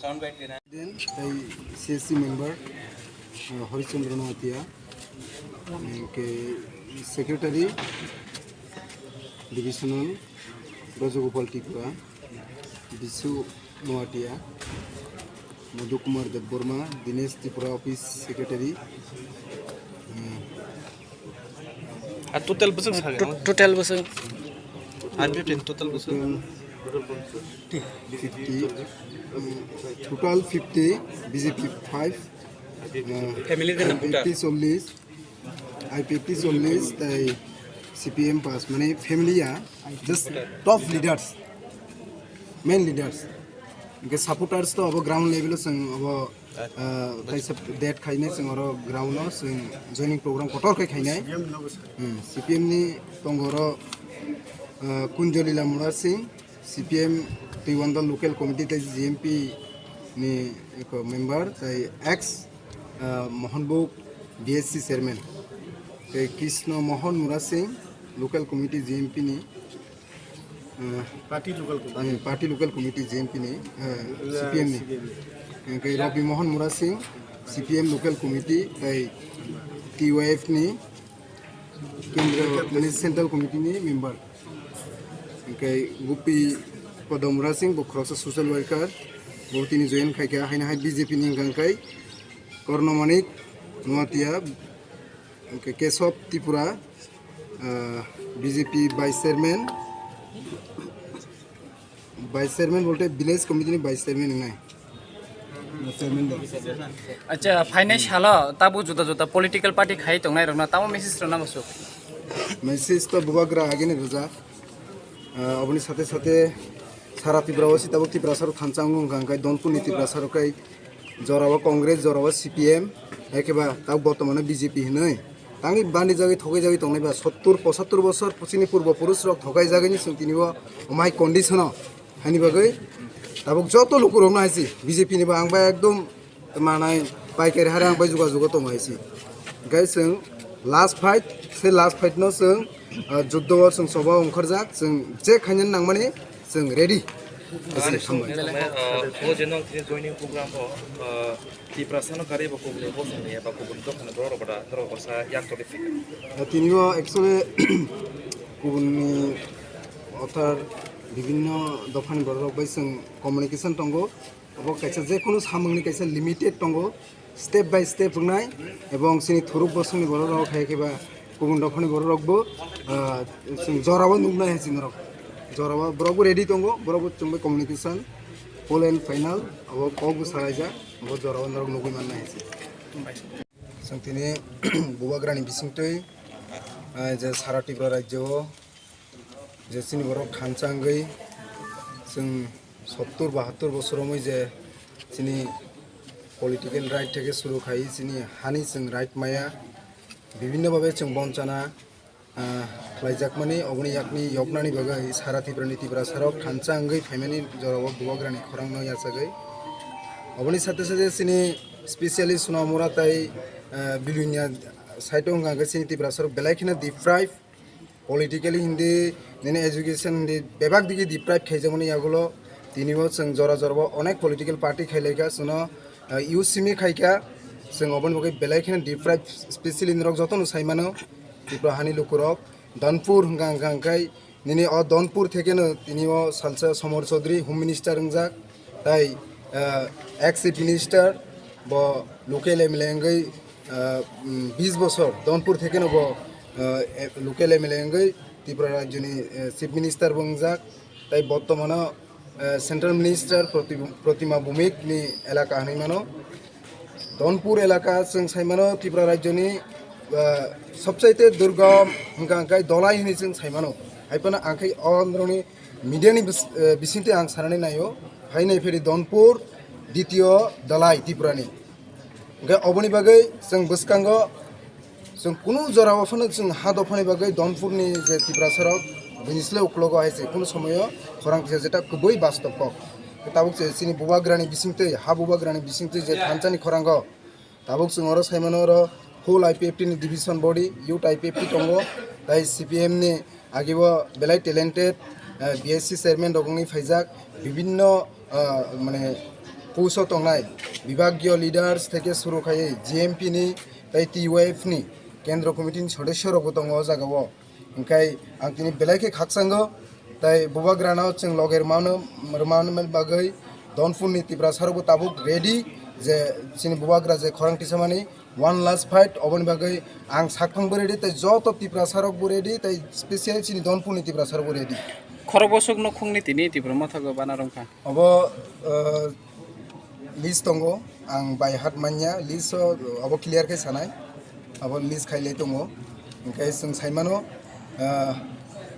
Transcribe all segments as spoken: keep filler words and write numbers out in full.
President, tei C S C member, uh, Harishchandra Noatia, hwnkhe secretary divisional Brajagopal Tripura, Bisu Noatia, Madhu Kumar Debbarma, Dinesh Tripura office secretary, uh, A total bwswk sa to-, total bwswk. R P F ni total bwswk? Fifty, um, total fifty, B J P five, uh, Family din na I P F T cholish, I P F T cholish, tei C P M pass, mane family ya, just top leaders, main leaders. Hwnkhe supporters to abo ground level o chwng abo, ah, kaisa date khainai chwng oro ground o chwng joining program kotor khe khainai. Hmm, C P M ni tongo oro, ah, Kunjolila Murasing, C P M Twiwanda local committee tei G M P ni eko member tei ex, ah, Mohanbuk D S C chairman tei Krishna Mohan Murasing local committee G M P ni, ah, Party local committee. Party local committee G M P ni, ah, C P M ni. C P M ni. Hwnkhe Rabi Mohan Murasing C P M local committee tei T Y F ni kendra, mane central committee ni member. Hwnkhe Gupi Padam Murasing bo khoroksa social worker, bo tini join khaikha, haino hai B J P ni hwnkha hwnkhe Korno Manik Noatia, hwnkhe Kesab Tripura, ah, B J P vice chairman, vice chairman bolte village committee ni vice chairman wngnai. Acha, phainai salo tabuk juda juda political party khai tongnai rokno tamo message rwna muchuk? Message to bubagra agini rwjak. Ah, oboni sate sate sara Tripura o si tabuk Tiprasa rok thansa wngkha, hwnkhe Donpur ni Tiprasa rok kai jorao Congress, jorao C P M, hai khe ba tabuk bortomano B J P hinwi. Tangwi bandi jagwi thokai jagwi tongnai ba sottur pochattur bosor chini purbo purush rok thokai jagwi ni chwng tini bo omai condition o. Hani bagwi tabuk joto lukurokno hai si B J P ni bo ang bai ekdom manai paikari hare ang bai jugajugo tongo hai si. Hwnkhe chwng last fight, se last fight no chwng, ah, juddo o chwng choba ongkharjak, chwng je khaina nangmani chwng ready. Hai si, hambai. O je nwng tini joining program o, ah, Tiprasa no karwi bo kubuni bosong ni eba kubuni dophani borok rok da norok bwsa yak todi phaikha. Ah, tini o actually kubuni othar bibinno dophani borok rok bai chwng communication tongo. Obo kaisa je kunu samung ni kaisa limited tongo, step by step wngnai, ebong chini thuruk bosong ni borok rok hai khe ba kubun dophani borok rok bo, ah, chwng jora o nuknai hai chini rok. Jora o borok bo ready tongo, borok bo chwng bai communication full and final obo kok bo salaijak, obo jora o norok nugwi mannai hai se. Chwng tini bubagrani bisingtwi, ah, je sara Tripura rajyo o je chini borok thansa wngwi chwng sottur bahattur bosor romwi je chini political right theke suru khai chini hani chwng right maya bibinno babe chwng bonchana, ah, khlaijakmani oboni yakni yoknani bagwi sara Tripura ni Tiprasa rok thansa wngwi phaimani jorao bubagrani khorang no yachagwi oboni sate sate chini specially Sonamura tai, ah, Bilonia side o wngkha hwnkhe chini Tiprasa rok belai kheno deprive. Politically hindi nini education hindi bebak digi deprive khaijakmani yagulo tini bo chwng jora jora bo onek political party khailaikha chwngno, ah, U C M khaikha chwng oboni bagwi belai kheno deprive specially norok jotono saimano Tripura hani lukurok Donpur hwnkha hwnkha hwnkhe nini o Donpur thekeno tini o salsa Somor Chaudhary Home Minister wngjak. Tai, ah, ex Chief Minister bo local M L A wngwi, ah, mm, bis bosor Donpur thekeno bo, ah, e-, local M L A wngwi Tripura rajyoni, eh, Chief Minister bo wngjak. Tai bortomano, eh, Central Minister Proti-, Protima Bhumik ni elaka hinwi mano. Donpur elaka chwng sai mano Tripura rajyoni, ah, sobsaite durgam hwnkha hwnkhe Dhalai hinwi chwng sai mano. Hai phano ang khe o norokni media ni bis-, eh, bisingtwi ang sanani naio. Hai nai pheri Donpur ditiyo Dhalai Tripura ni. Hwnkhe oboni bagwi chwng bwskango chwng kunu jora o phano chwng ha dophani bagwi Donpur ni je Tiprasa rok bini sle uklogo hai se kunu somoyo khorang kisa jeta kwbwi bastob kok. Tabuk se chini bubagrani bisingtwi, ha bubagrani bisingtwi je thansa ni khorango tabuk chwng oro sai mano oro full I P F T ni division body, youth I P F T tongo, tai C P M ni agi bo belai talented, eh, B S C chairman rok wngwi phaijak, bibinno, eh, mane Puso tongnai bibhagiyo leaders theke suru khaiwi G M P ni tei T Y F ni kendro committee ni sodosyo rokbo tongo o jagao. Hingkhai ang tini belai khe khakchango, tei bubagrano chwng loge rwmano, rwmani bagwi Donpur ni Tiprasa rokbo tabuk ready je chini bubagra je khorang tisamani one last fight, oboni bagwi ang sakphangbo ready, tei joto Tiprasa rokbo ready, tei specially chini Donpur ni Tiprasa rokbo ready. Khorok bosok nukhungni tini Tipra Motha go bana rwngkha. Obo, uh, list tongo, ang by heart manya, list o, obo clear khe sanai, abo list khailai tongo, hingkhe chwng saimano, ah,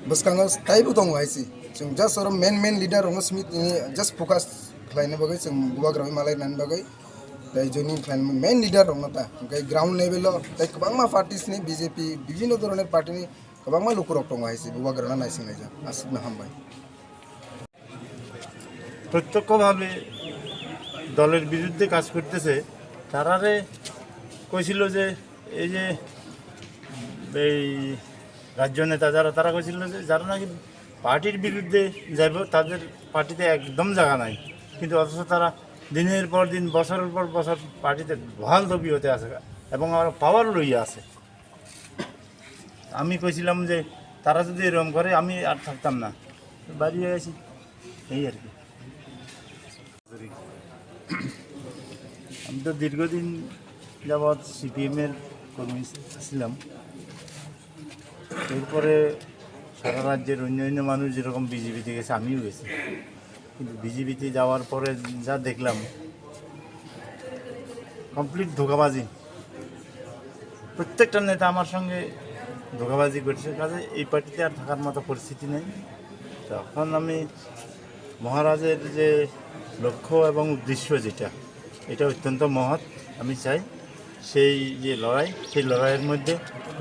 bwskango taibo tongo hai se, chwng just oro main main leader rokno simi, eh, just focus khlaina bagwi, chwng bubagra bai malai nani bagwi, tei joining khlaina main leader rokno ta, hingkhe ground level o tei kwbangma parties ni, B J P, bibhinno dhoronor party ni kwbangma lukurok tongo hai se, bubagrano naising laijak, aswkno hambai. প্রত্যক্ষভাবে দলের বিরুদ্ধে কাজ করতেছে, তারারে কইছিল যে এই যে এই রাজ্য নেতা যারা, তারা কইছিল যে যারা নাকি পার্টির বিরুদ্ধে যাইব তাদের পার্টিতে একদম জায়গা নাই, কিন্তু অথচ তারা দিনের পর দিন, বছরের পর বছর পার্টিতে বহাল তবিয়তে আছে এবং আরও পাওয়ার লইয়া আছে। আমি কইছিলাম যে তারা যদি এরকম করে আমি আর থাকতাম না, বাড়ি হয়ে গেছি, এই আর কি। আমি তো দীর্ঘদিন যাবৎ সিপিএম এর কর্মী ছিলাম। এরপরে সারা রাজ্যের অন্য অন্য মানুষ যেরকম বিজেপিতে গেছে, আমিও গেছি। কিন্তু বিজেপিতে যাওয়ার পরে যা দেখলাম, কমপ্লিট ধোঁকাবাজি। প্রত্যেকটা নেতা আমার সঙ্গে ধোঁকাবাজি করছে, কাজে এই পার্টিতে আর থাকার মতো পরিস্থিতি নেই। তখন আমি মহারাজের যে লক্ষ্য এবং উদ্দেশ্য যেটা, এটা অত্যন্ত মহৎ। আমি চাই সেই যে লড়াই, সেই লড়াইয়ের মধ্যে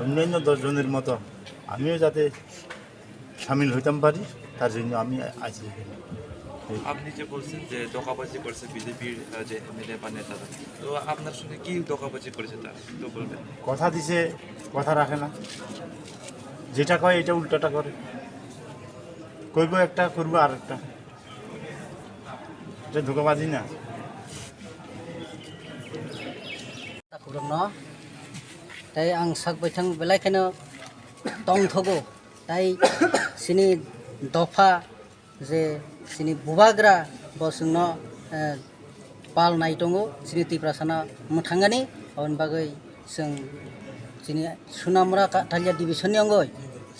অন্যান্য দশজনের মতো আমিও যাতে সামিল হইতাম পারি, তার জন্য আমি আছি এখানে। এই আপনি যে বলছেন যে ধোঁকাবাজি করছে বিজেপির, আহ, যে এমএলএ বা নেতারা, তো আপনার সঙ্গে কি ধোঁকাবাজি করেছে তারা, একটু বলবেন? কথা দিছে, কথা রাখে না, যেটা কয় এটা উল্টাটা করে, কইব একটা, করবো আর একটা, এটা ধোঁকাবাজি না? Takhurokno tei ang sak baithang belai kheno tongthogo, tei chini dopha je chini bubagra bo chwngno, eh, pal nai tongo, chini Tiprasano mwthangani, aboni bagwi chwng chini Sunamura Kathalia division ni wngwi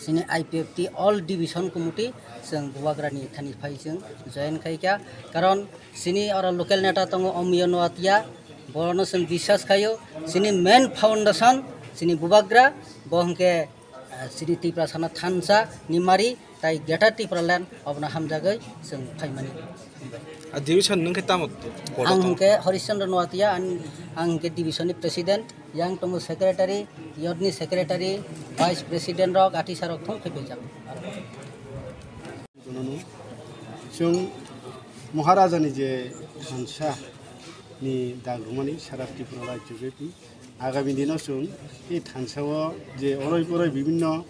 chini I P F T all division committee chwng bubagrani thani phai chwng join khaikha, karon chini oro local neta tongo Omiyo Noatia, borokno chwng biswas khaio, chini main foundation chini bubagra, bo hwnkhe, ah, chini Tiprasano thansa ni mari tai Greater Tipraland obono hamjagwi chwng phaimani. A division nwng khe tamo to? Ang hwnkhe Horish Chandra Noatia, ang, ang hwnkhe division ni president, yang tongo secretary, youth ni secretary, vice president rok, atisa rok thung phaipaijak. Chwng Maharajani je thansa ni dag rwmani sara Tripura rajyo bepi agami dino chwng e thansa o je oroi poroi bibinno,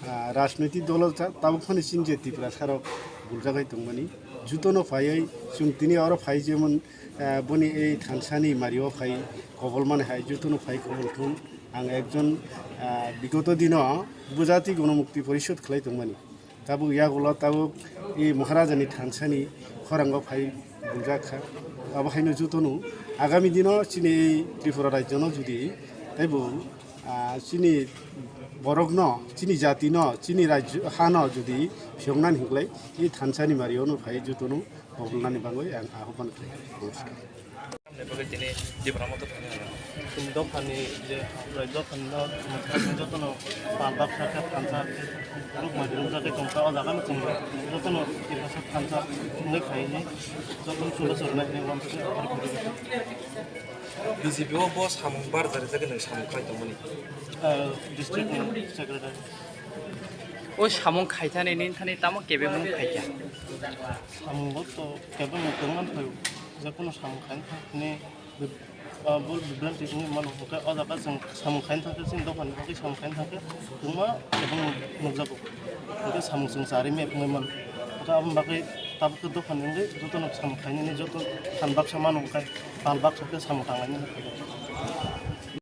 ah, rajnoitik dolo ta-, tabuk phani chini je Tiprasa rok buljagwi tongmani, jutono phaiwi chwng tini oro phai jemon, ah, boni e thansa ni mari o phai kobol mani hai jutono phai kobol thung. Ang ekjon, ah, bigoto dino Upajati Gonomukti Porishod khlai tongmani. Tabuk yagulo tabuk e Maharajani thansani khorango phai buljak kha. Abo haino jotono agami dino chini Tripura rajyono jodi taibo, ah, chini borokno, chini jatino, chini rajyo hano jodi phiyoknani hinklai e thansani mariono phai jotono kobolnani bagwi ang ahobhan khlai. Namaskar. Chini dophani je hamkrai, dophani no jotono pal baksa khe thansa rukma rukjagwi tongkha. O jaga no chwng jotono Tiprasa thansa wngwi phaini jotono chula churunai hinwi uansukhe. B J P o bo samung barjak rijak hinwi samung khlai tongmani. District ni secretary. O samung khaithani nini thani tamo kebengmung khaikha? Samungo to kebengmung kwbangma phaio, jephuru samung khaina thangkhe, ah, bol bibranti wngwi mano, hwnkhe o jaga chwng samung khaina thangkhe, chini dophani bagwi samung khaina thangkhe kwbangma kebengmung nukjago, hwnkhe samung chwng charwi map wngwi mano, hwnkhe aboni bagwi tabuk khe dophani wngwi jotono samung khlainani, joto san baksa mano hwnkhe pal baksa khe samung tanglainani.